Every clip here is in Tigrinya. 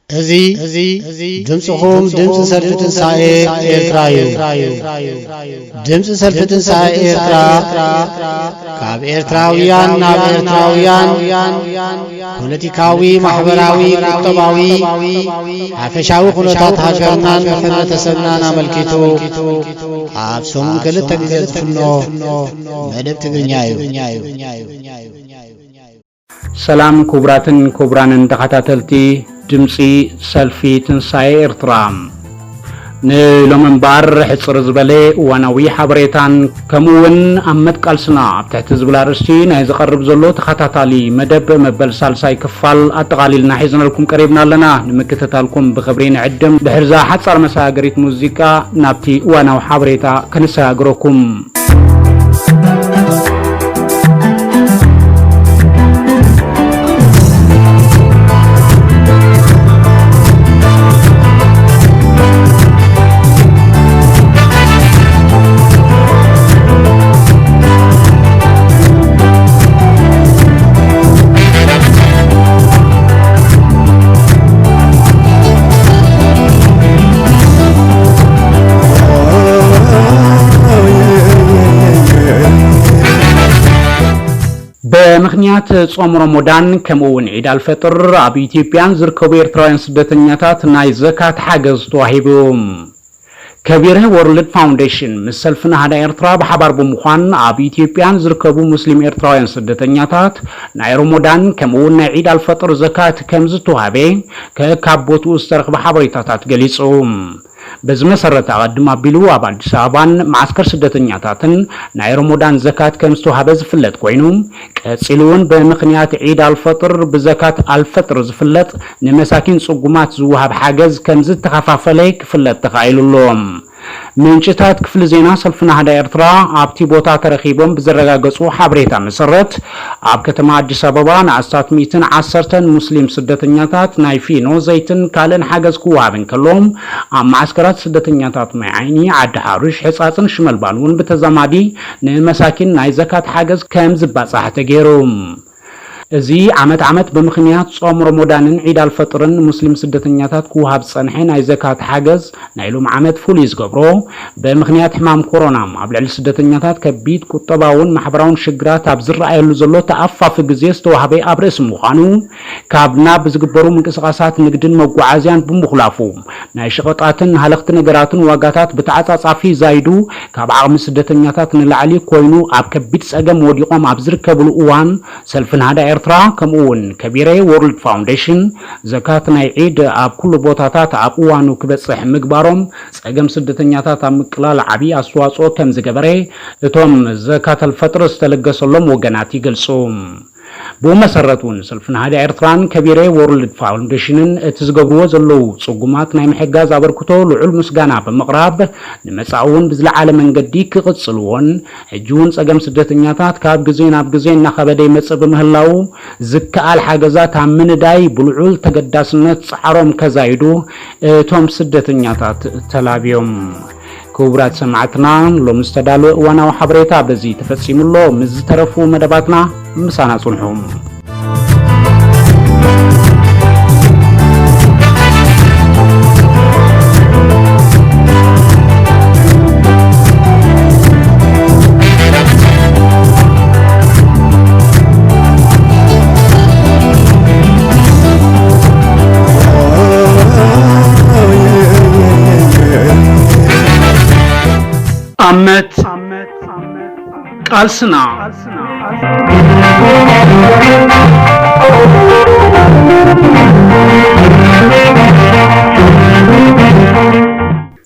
እዚ ድምፅኹም ድምፂ ሰልፊ ትንሳኤ ኤርትራ እዩ። ድምፂ ሰልፊ ትንሳኤ ኤርትራ ካብ ኤርትራውያን ናብ ኤርትራውያን ፖለቲካዊ፣ ማሕበራዊ፣ ቁጠባዊ፣ ሓፈሻዊ ኩነታት ሃገርናን ሕብረተሰብናን ኣመልኪቱ ኣብ ሰሙን ክልተ ግዜ ዝፍኖ መደብ ትግርኛ እዩ። ሰላም ክቡራትን ክቡራንን ተኸታተልቲ ድምፂ ሰልፊ ትንሳኤ ኤርትራ፣ ንሎሚ እምበኣር ሕፅር ዝበለ እዋናዊ ሓበሬታን ከምኡ እውን ኣብ መትቃልስና ኣብ ትሕቲ ዝብል ኣርእስቲ ናይ ዝቐርብ ዘሎ ተኸታታሊ መደብ መበል ሳልሳይ ክፋል ኣጠቓሊልና ሒዝናልኩም ቀሪብና ኣለና። ንምክትታልኩም ብኽብሪ ንዕድም። ድሕርዛ ሓፃር መሰጋገሪት ሙዚቃ ናብቲ እዋናዊ ሓበሬታ ከነሰጋግረኩም። ብምኽንያት ጾም ሮሞዳን ከምኡ እውን ዒድ ኣልፈጥር ኣብ ኢትዮጵያን ዝርከቡ ኤርትራውያን ስደተኛታት ናይ ዘካት ሓገዝ ተዋሂቡ። ከቢረ ወርልድ ፋውንዴሽን ምስ ሰልፊ ናህዳ ኤርትራ ብሓባር ብምዃን ኣብ ኢትዮጵያን ዝርከቡ ሙስሊም ኤርትራውያን ስደተኛታት ናይ ሮሞዳን ከምኡ እውን ናይ ዒድ ኣልፈጥር ዘካት ከም ዝተዋህበ ከካብ ቦትኡ ዝተረኽበ ሓበሬታታት ገሊጹ። በዚ መሰረት ኣቐድም ኣቢሉ ኣብ ኣዲስ ኣበባን መዓስከር ስደተኛታትን ናይ ሮሞዳን ዘካት ከም ዝተዋህበ ዝፍለጥ ኮይኑ፣ ቀጺሉ እውን ብምኽንያት ዒድ ኣልፈጥር ብዘካት ኣልፈጥር ዝፍለጥ ንመሳኪን ጽጉማት ዝወሃብ ሓገዝ ከም ዝተኸፋፈለ ክፍለጥ ተኻኢሉ ኣሎ። ምንጭታት ክፍሊ ዜና ሰልፊ ናህዳ ኤርትራ ኣብቲ ቦታ ተረኺቦም ብዘረጋገጹ ሓበሬታ መሰረት፣ ኣብ ከተማ ኣዲስ ኣበባ ንኣስታት ሚእትን ዓሰርተን ሙስሊም ስደተኛታት ናይ ፊኖ፣ ዘይትን ካልእን ሓገዝ ክወሃብ እንከሎ፣ ኣብ መዓስከራት ስደተኛታት ማይ ዓይኒ፣ ዓዲ ሓሩሽ፣ ሕጻጽን ሽመልባን እውን ብተዛማዲ ንመሳኪን ናይ ዘካት ሓገዝ ከም ዝባጻሕ ተገይሩ። እዚ ዓመት ዓመት ብምኽንያት ጾም ሮሞዳንን ዒድ ኣልፈጥርን ንሙስሊም ስደተኛታት ክወሃብ ዝጸንሐ ናይ ዘካት ሓገዝ ናይ ሎም ዓመት ፍሉይ ዝገብሮ፣ ብምኽንያት ሕማም ኮሮና ኣብ ልዕሊ ስደተኛታት ከቢድ ቁጠባውን ማሕበራውን ሽግራት ኣብ ዝረኣየሉ ዘሎ ተኣፋፊ ግዜ ዝተዋህበ ኣብ ርእሲ ምዃኑ፣ ካብ ናብ ዝግበሩ ምንቅስቓሳት ንግድን መጓዓዝያን ብምኹላፉ፣ ናይ ሸቐጣትን ሃለኽቲ ነገራትን ዋጋታት ብተዓጻጻፊ ዛይዱ፣ ካብ ዓቕሚ ስደተኛታት ንላዕሊ ኮይኑ ኣብ ከቢድ ጸገም ወዲቖም ኣብ ዝርከብሉ እዋን፣ ሰልፊ ናህዳ ኤርትራ ከምኡ እውን ከቢረ ወርልድ ፋውንዴሽን ዘካት ናይ ዒድ ኣብ ኩሉ ቦታታት ኣብ እዋኑ ክበጽሕ ምግባሮም ጸገም ስደተኛታት ኣብ ምቅላል ዓቢ ኣስተዋጽኦ ከም ዝገበረ እቶም ዘካት ኣልፈጥር ዝተለገሰሎም ወገናት ይገልጹ። ብኡ መሰረት እውን ሰልፊ ናህዳ ኤርትራን ከቢረ ወርልድ ፋውንዴሽንን እቲ ዝገብርዎ ዘለዉ ጽጉማት ናይ ምሕጋዝ ኣበርክቶ ልዑል ምስጋና ብምቕራብ ንመጻኢ እውን ብዝለዓለ መንገዲ ክቕጽልዎን ሕጂ እውን ጸገም ስደተኛታት ካብ ግዜ ናብ ግዜ እናኸበደ ይመጽእ ብምህላዉ ዝከኣል ሓገዛት ኣብ ምንዳይ ብልዑል ተገዳስነት ጻዕሮም ከዛይዱ እቶም ስደተኛታት ተላብዮም። ክቡራት ሰማዕትና፣ ሎሚ ዝተዳለወ እዋናዊ ሓበሬታ በዚ ተፈጺሙ ኣሎ። ምስ ዝተረፉ መደባትና ምሳና ጽንሑ። ኣመት ቃልስና።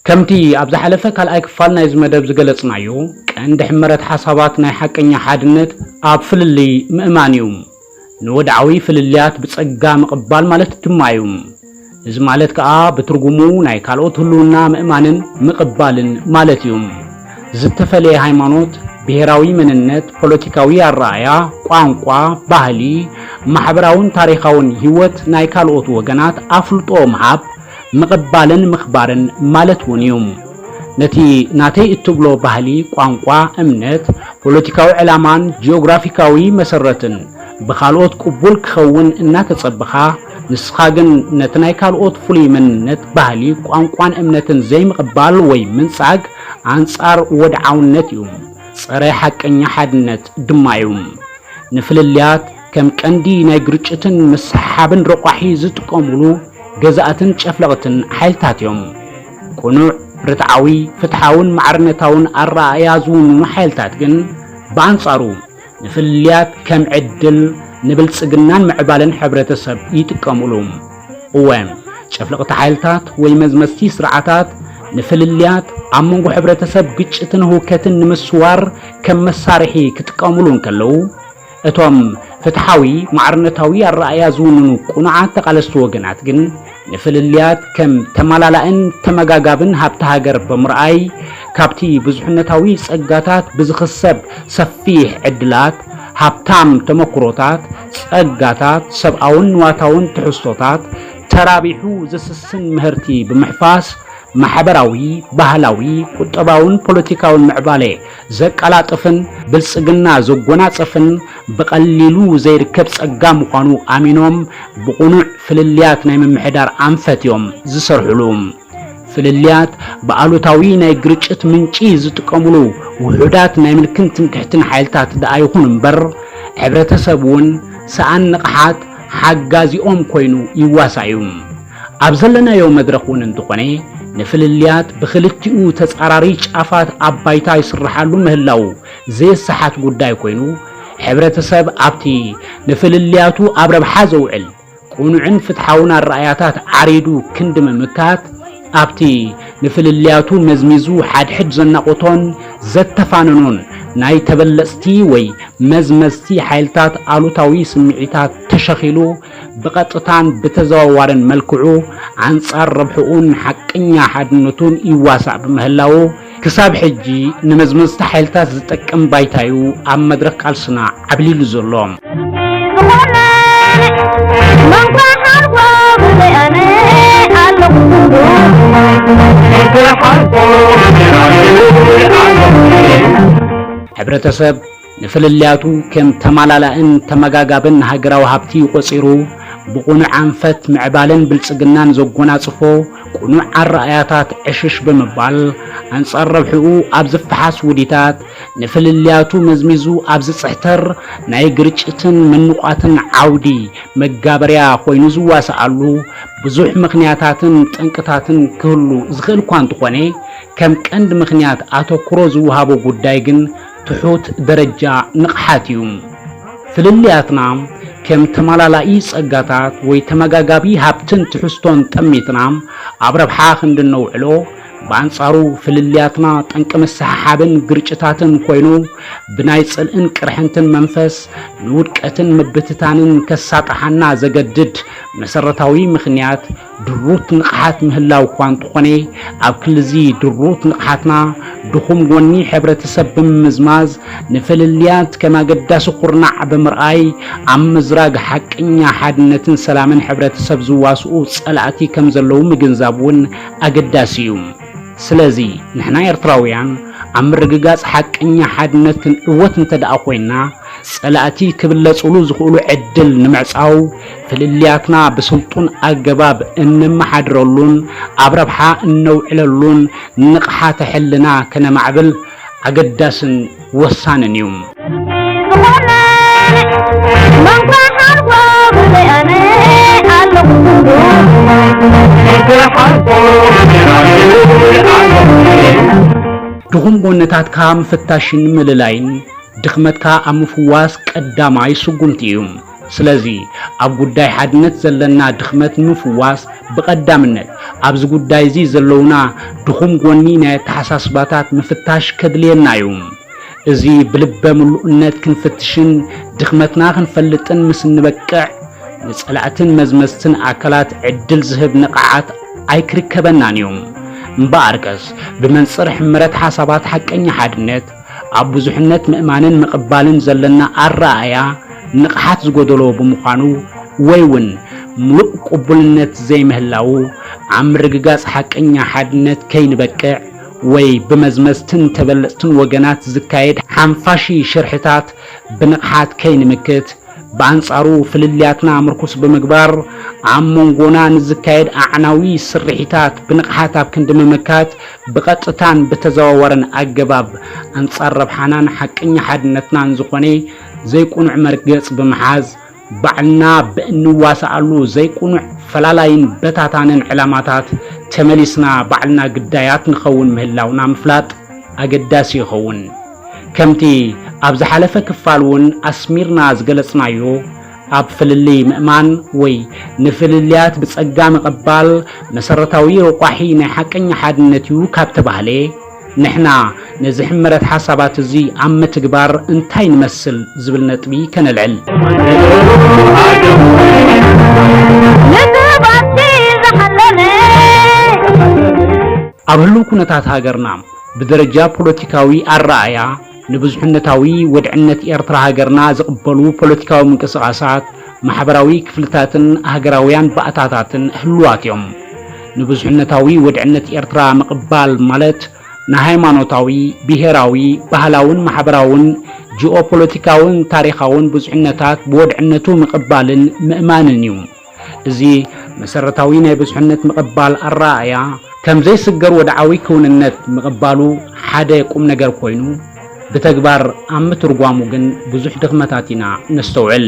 ከምቲ ኣብ ዝሓለፈ ካልኣይ ክፋል ናይዚ መደብ ዝገለጽናዮ፣ ቀንዲ ሕመረት ሓሳባት ናይ ሓቀኛ ሓድነት ኣብ ፍልልይ ምእማን እዩ። ንወድዓዊ ፍልልያት ብጸጋ ምቕባል ማለት ድማ እዩ። እዚ ማለት ከኣ ብትርጉሙ ናይ ካልኦት ህልውና ምእማንን ምቕባልን ማለት እዩ። ዝተፈለየ ሃይማኖት፣ ብሄራዊ መንነት፣ ፖለቲካዊ ኣረኣእያ፣ ቋንቋ፣ ባህሊ፣ ማሕበራውን ታሪኻውን ህይወት ናይ ካልኦት ወገናት ኣፍልጦ ምሃብ፣ ምቕባልን ምኽባርን ማለት እውን እዩ። ነቲ ናተይ እትብሎ ባህሊ፣ ቋንቋ፣ እምነት፣ ፖለቲካዊ ዕላማን ጂኦግራፊካዊ መሰረትን ብኻልኦት ቅቡል ክኸውን እናተጸበኻ፣ ንስኻ ግን ነቲ ናይ ካልኦት ፍሉይ መንነት፣ ባህሊ፣ ቋንቋን እምነትን ዘይምቕባል ወይ ምንጻግ ኣንጻር ወድዓውነት እዩ፣ ጸረ ሓቀኛ ሓድነት ድማ እዩ። ንፍልልያት ከም ቀንዲ ናይ ግርጭትን ምስሕሓብን ረቋሒ ዝጥቀሙሉ ገዛእትን ጨፍለቕትን ሓይልታት እዮም። ቅኑዕ፣ ርትዓዊ፣ ፍትሓውን ማዕርነታውን ኣረኣእያ ዝውንኑ ሓይልታት ግን ብኣንጻሩ ንፍልልያት ከም ዕድል ንብልጽግናን ምዕባለን ሕብረተሰብ ይጥቀሙሉ። እወ፣ ጨፍለቕቲ ሓይልታት ወይ መዝመዝቲ ስርዓታት ንፍልልያት ኣብ መንጎ ሕብረተሰብ ግጭትን ህውከትን ንምስዋር ከም መሳርሒ ክጥቀሙሉ እንከለዉ፣ እቶም ፍትሓዊ ማዕርነታዊ ኣረኣእያ ዝውንኑ ቅኑዓት ተቓለስቲ ወገናት ግን ንፍልልያት ከም ተመላላእን ተመጋጋብን ሃብቲ ሃገር ብምርኣይ፣ ካብቲ ብዙሕነታዊ ጸጋታት ብዝኽሰብ ሰፊሕ ዕድላት፣ ሃብታም ተመክሮታት፣ ጸጋታት፣ ሰብኣውን ንዋታውን ትሕዝቶታት ተራቢሑ ዝስስን ምህርቲ ብምሕፋስ፣ ማሕበራዊ፣ ባህላዊ፣ ቁጠባውን ፖለቲካውን ምዕባለ ዘቀላጥፍን ብልጽግና ዘጎናጽፍን ብቐሊሉ ዘይርከብ ጸጋ ምዃኑ ኣሚኖም ብቕኑዕ ፍልልያት ናይ ምምሕዳር ኣንፈት እዮም ዝሰርሕሉ። ፍልልያት ብኣሉታዊ ናይ ግርጭት ምንጪ ዝጥቀሙሉ ውሑዳት ናይ ምልክን ትምክሕትን ሓይልታት ደኣ ይኹን እምበር፣ ሕብረተሰብ እውን ሰኣን ንቕሓት ሓጋዚኦም ኮይኑ ይዋሳእ እዩ። ኣብ ዘለናዮ መድረኽ እውን እንተኾነ፣ ንፍልልያት ብኽልቲኡ ተጻራሪ ጫፋት ኣብ ባይታ ይስርሓሉ ምህላው ዘየሰሓት ጉዳይ ኮይኑ፣ ሕብረተሰብ ኣብቲ ንፍልልያቱ ኣብ ረብሓ ዘውዕል ቅኑዕን ፍትሓውን ኣረኣያታት ዓሪዱ ክንዲ ምምካት፣ ኣብቲ ንፍልልያቱ መዝሚዙ ሓድሕድ ዘናቖቶን ዘተፋነኖን ናይ ተበለጽቲ ወይ መዝመዝቲ ሓይልታት ኣሉታዊ ስምዒታት ተሸኺሉ፣ ብቐጥታን ብተዘዋዋርን መልክዑ ኣንጻር ረብሕኡን ሓቀኛ ሓድነቱን ይዋሳእ ብምህላዉ፣ ክሳብ ሕጂ ንመዝመዝቲ ሓይልታት ዝጠቅም ባይታ እዩ ኣብ መድረኽ ቃልስና ዓብሊሉ ዘሎ። ዝኾነ መንኳ ሓልፎ ብዘይ ኣነ ኣለኹ። ሕብረተሰብ ንፍልልያቱ ከም ተማላላእን ተመጋጋብን ሃገራዊ ሃብቲ ቆጺሩ፣ ብቕኑዕ ኣንፈት ምዕባለን ብልጽግናን ዘጎናጽፎ ቅኑዕ ኣረኣያታት ዕሽሽ ብምባል፣ ኣንጻር ረብሕኡ ኣብ ዝፈሓስ ውዲታት፣ ንፍልልያቱ መዝሚዙ ኣብ ዝጽሕተር ናይ ግርጭትን ምንቋትን ዓውዲ መጋበርያ ኮይኑ ዝዋስኣሉ ብዙሕ ምኽንያታትን ጠንቅታትን ክህሉ ዝኽእል እኳ እንተኾነ፣ ከም ቀንዲ ምኽንያት ኣተኩሮ ዝወሃቦ ጉዳይ ግን ትሑት ደረጃ ንቕሓት እዩ። ፍልልያትና ከም ተመላላኢ ጸጋታት ወይ ተመጋጋቢ ሃብትን ትሕዝቶን ጠሚትና ኣብ ረብሓ ክንዲ እነውዕሎ፣ ብኣንጻሩ ፍልልያትና ጠንቂ ምስሕሓብን ግርጭታትን ኮይኑ፣ ብናይ ጽልእን ቅርሕንትን መንፈስ ንውድቀትን ምብትታንን ከሳጥሓና ዘገድድ መሰረታዊ ምኽንያት ድሩት ንቕሓት ምህላው እኳ እንተኾነ፣ ኣብ ክልዚ ድሩት ንቕሓትና ድኹም ጎኒ ሕብረተሰብ ብምምዝማዝ፣ ንፍልልያት ከም ኣገዳሲ ኩርናዕ ብምርኣይ፣ ኣብ ምዝራግ ሓቀኛ ሓድነትን ሰላምን ሕብረተሰብ ዝዋስኡ ጸላእቲ ከም ዘለዉ ምግንዛብ እውን ኣገዳሲ እዩ። ስለዚ፣ ንሕና ኤርትራውያን ኣብ ምርግጋጽ ሓቀኛ ሓድነት ክንዕወት እንተ ደኣ ኮይንና፣ ጸላእቲ ክብለጹሉ ዝኽእሉ ዕድል ንምዕጻው፣ ፍልልያትና ብስልጡን ኣገባብ እነመሓድረሉን ኣብ ረብሓ እነውዕለሉን ንቕሓተ ሕልና ከነማዕብል ኣገዳስን ወሳንን እዩ። ዝኾነ መንኳ ሓልፎ ብዘይ ኣነ ኣለኹ። ድኹም ጎነታትካ ምፍታሽን ምልላይን፣ ድኽመትካ ኣብ ምፍዋስ ቀዳማይ ስጉምቲ እዩ። ስለዚ፣ ኣብ ጉዳይ ሓድነት ዘለና ድኽመት ንምፍዋስ፣ ብቐዳምነት ኣብዚ ጉዳይ እዚ ዘለውና ድኹም ጎኒ ናይ ኣተሓሳስባታት ምፍታሽ ከድልየና እዩ። እዚ ብልበ ምሉእነት ክንፍትሽን ድኽመትና ክንፈልጥን ምስ እንበቅዕ፣ ንጸላእትን መዝመዝትን ኣካላት ዕድል ዝህብ ንቕዓት ኣይክርከበናን እዩ። እምበኣርከስ፣ ብመንጽር ሕመረት ሓሳባት ሓቀኛ ሓድነት፣ ኣብ ብዙሕነት ምእማንን ምቕባልን ዘለና ኣረኣእያ ንቕሓት ዝጎደሎ ብምዃኑ፣ ወይ እውን ምሉእ ቅቡልነት ዘይምህላዉ፣ ኣብ ምርግጋጽ ሓቀኛ ሓድነት ከይንበቅዕ፣ ወይ ብመዝመዝትን ተበለጽትን ወገናት ዝካየድ ሓንፋሺ ሽርሕታት ብንቕሓት ከይንምክት፣ ብኣንጻሩ ፍልልያትና ምርኩስ ብምግባር ኣብ መንጎና ንዝካየድ ኣዕናዊ ስርሒታት ብንቕሓት ኣብ ክንዲ ምምካት ብቐጥታን ብተዘዋዋርን ኣገባብ ኣንጻር ረብሓናን ሓቀኛ ሓድነትናን ዝኾነ ዘይቁኑዕ መርገጽ ብምሓዝ ባዕልና ብእንዋሳኣሉ ዘይቁኑዕ ፈላላይን በታታንን ዕላማታት ተመሊስና ባዕልና ግዳያት ንኸውን ምህላውና ምፍላጥ ኣገዳሲ ይኸውን። ከምቲ ኣብ ዝሓለፈ ክፋል እውን ኣስሚርና ዝገለጽናዮ፣ ኣብ ፍልልይ ምእማን ወይ ንፍልልያት ብጸጋ ምቕባል መሰረታዊ ረቋሒ ናይ ሓቀኛ ሓድነት እዩ ካብ ተባህለ፣ ንሕና ነዚ ሕመረት ሓሳባት እዚ ኣብ ምትግባር እንታይ ንመስል ዝብል ነጥቢ ከነልዕል። ኣብ ህሉው ኩነታት ሃገርና ብደረጃ ፖለቲካዊ ኣረኣእያ ንብዙሕነታዊ ወድዕነት ኤርትራ ሃገርና ዝቕበሉ ፖለቲካዊ ምንቅስቓሳት፣ ማሕበራዊ ክፍልታትን ሃገራውያን ባእታታትን ህሉዋት እዮም። ንብዙሕነታዊ ወድዕነት ኤርትራ ምቕባል ማለት ንሃይማኖታዊ፣ ብሄራዊ፣ ባህላውን ማሕበራውን ጂኦፖለቲካውን ታሪኻውን ብዙሕነታት ብወድዕነቱ ምቕባልን ምእማንን እዩ። እዚ መሰረታዊ ናይ ብዙሕነት ምቕባል ኣረኣእያ ከም ዘይስገር ወድዓዊ ክውንነት ምቕባሉ ሓደ ቁም ነገር ኮይኑ፣ ብተግባር ኣብ ምትርጓሙ ግን ብዙሕ ድኽመታት ኢና ነስተውዕል።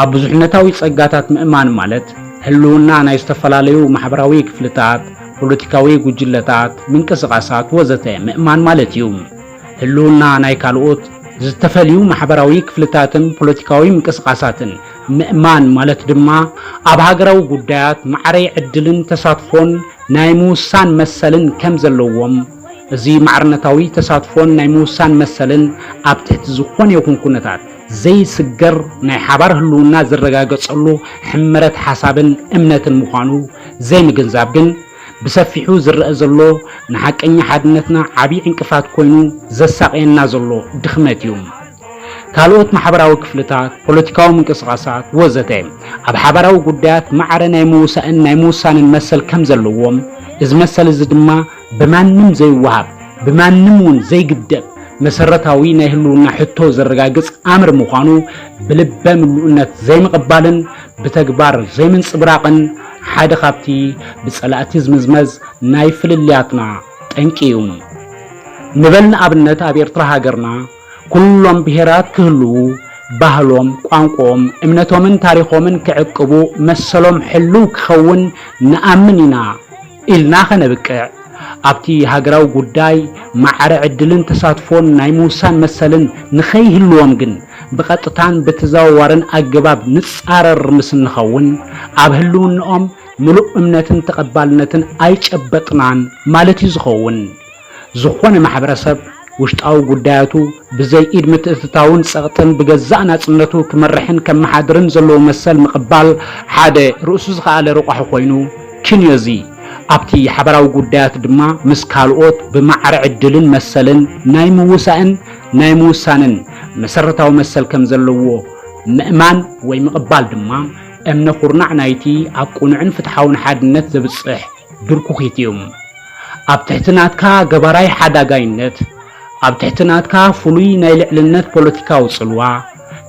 ኣብ ብዙሕነታዊ ጸጋታት ምእማን ማለት ህልውና ናይ ዝተፈላለዩ ማሕበራዊ ክፍልታት፣ ፖለቲካዊ ጉጅለታት፣ ምንቅስቓሳት ወዘተ ምእማን ማለት እዩ። ህልውና ናይ ካልኦት ዝተፈልዩ ማሕበራዊ ክፍልታትን ፖለቲካዊ ምንቅስቓሳትን ምእማን ማለት ድማ ኣብ ሃገራዊ ጉዳያት ማዕረ ዕድልን ተሳትፎን ናይ ምውሳን መሰልን ከም ዘለዎም፣ እዚ ማዕርነታዊ ተሳትፎን ናይ ምውሳን መሰልን ኣብ ትሕቲ ዝኾነ ይኹን ኩነታት ዘይስገር ናይ ሓባር ህልውና ዝረጋገጸሉ ሕመረት ሓሳብን እምነትን ምዃኑ ዘይምግንዛብ ግን ብሰፊሑ ዝረአ ዘሎ ንሓቀኛ ሓድነትና ዓቢ ዕንቅፋት ኮይኑ ዘሳቕየና ዘሎ ድኽመት እዩ። ካልኦት ማሕበራዊ ክፍልታት፣ ፖለቲካዊ ምንቅስቓሳት ወዘተ ኣብ ሓባራዊ ጉዳያት ማዕረ ናይ ምውሳእን ናይ ምውሳንን መሰል ከም ዘለዎም፣ እዚ መሰል እዚ ድማ ብማንም ዘይወሃብ፣ ብማንም እውን ዘይግደብ መሰረታዊ ናይ ህልውና ሕቶ ዘረጋግጽ ኣምር ምዃኑ ብልበ ምሉእነት ዘይምቕባልን ብተግባር ዘይምንጽብራቕን ሓደ ካብቲ ብጸላእቲ ዝምዝመዝ ናይ ፍልልያትና ጠንቂ እዩ። ንበል ንኣብነት ኣብ ኤርትራ ሃገርና ኩሎም ብሄራት ክህልዉ፣ ባህሎም፣ ቋንቋኦም፣ እምነቶምን ታሪኾምን ክዕቅቡ መሰሎም ሕልው ክኸውን ንኣምን ኢና ኢልና ከነብቅዕ፣ ኣብቲ ሃገራዊ ጉዳይ ማዕረ ዕድልን ተሳትፎን ናይ ምውሳን መሰልን ንኸይህልዎም ግን ብቐጥታን ብተዘዋዋርን ኣገባብ ንጻረር ምስ እንኸውን፣ ኣብ ህልውንኦም ምሉእ እምነትን ተቐባልነትን ኣይጨበጥናን ማለት እዩ ዝኸውን። ዝኾነ ማሕበረሰብ ውሽጣዊ ጉዳያቱ ብዘይ ኢድ ምትእትታውን ጸቕጥን ብገዛእ ናጽነቱ ክመርሕን ከመሓድርን ዘለዎ መሰል ምቕባል ሓደ ርእሱ ዝኸኣለ ረቋሒ ኮይኑ ክንዮ እዚ ኣብቲ ሓባራዊ ጉዳያት ድማ ምስ ካልኦት ብማዕረ ዕድልን መሰልን ናይ ምውሳእን ናይ ምውሳንን መሰረታዊ መሰል ከም ዘለዎ ምእማን ወይ ምቕባል ድማ እምነ ኩርናዕ ናይቲ ኣብ ቅኑዕን ፍትሓውን ሓድነት ዘብጽሕ ድርኩኺት እዩ። ኣብ ትሕቲ ናትካ ገባራይ ሓዳጋይነት፣ ኣብ ትሕቲ ናትካ ፍሉይ ናይ ልዕልነት ፖለቲካዊ ጽልዋ፣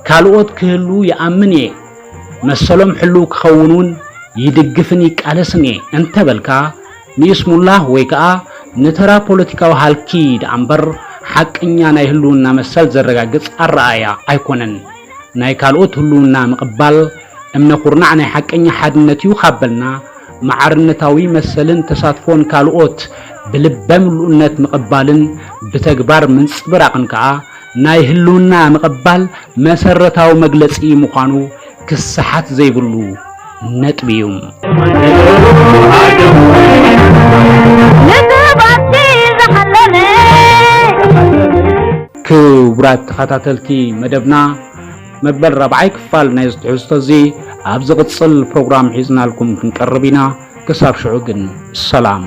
ካልኦት ክህልዉ ይኣምን እየ፣ መሰሎም ሕሉው ክኸውን እውን ይድግፍን ይቃለስን እየ እንተበልካ፣ ንይስሙላ ወይ ከኣ ንተራ ፖለቲካዊ ሃልኪ ደኣ እምበር ሓቀኛ ናይ ህልውና መሰል ዘረጋግጽ ኣረኣእያ ኣይኮነን። ናይ ካልኦት ህልውና ምቕባል እምነ ኩርናዕ ናይ ሓቀኛ ሓድነት እዩ ካብ በልና፣ መዓርነታዊ መሰልን ተሳትፎን ካልኦት ብልበ ምሉእነት ምቕባልን ብተግባር ምንጽብራቕን ከኣ ናይ ህልውና ምቕባል መሰረታዊ መግለጺ ምዃኑ ክሰሓት ዘይብሉ ነጥቢ እዩ። ክቡራት ተኸታተልቲ መደብና፣ መበል ራብዓይ ክፋል ናይዚ ትሕዝቶ እዚ ኣብ ዝቕጽል ፕሮግራም ሒዝናልኩም ክንቀርብ ኢና። ክሳብ ሽዑ ግን ሰላም።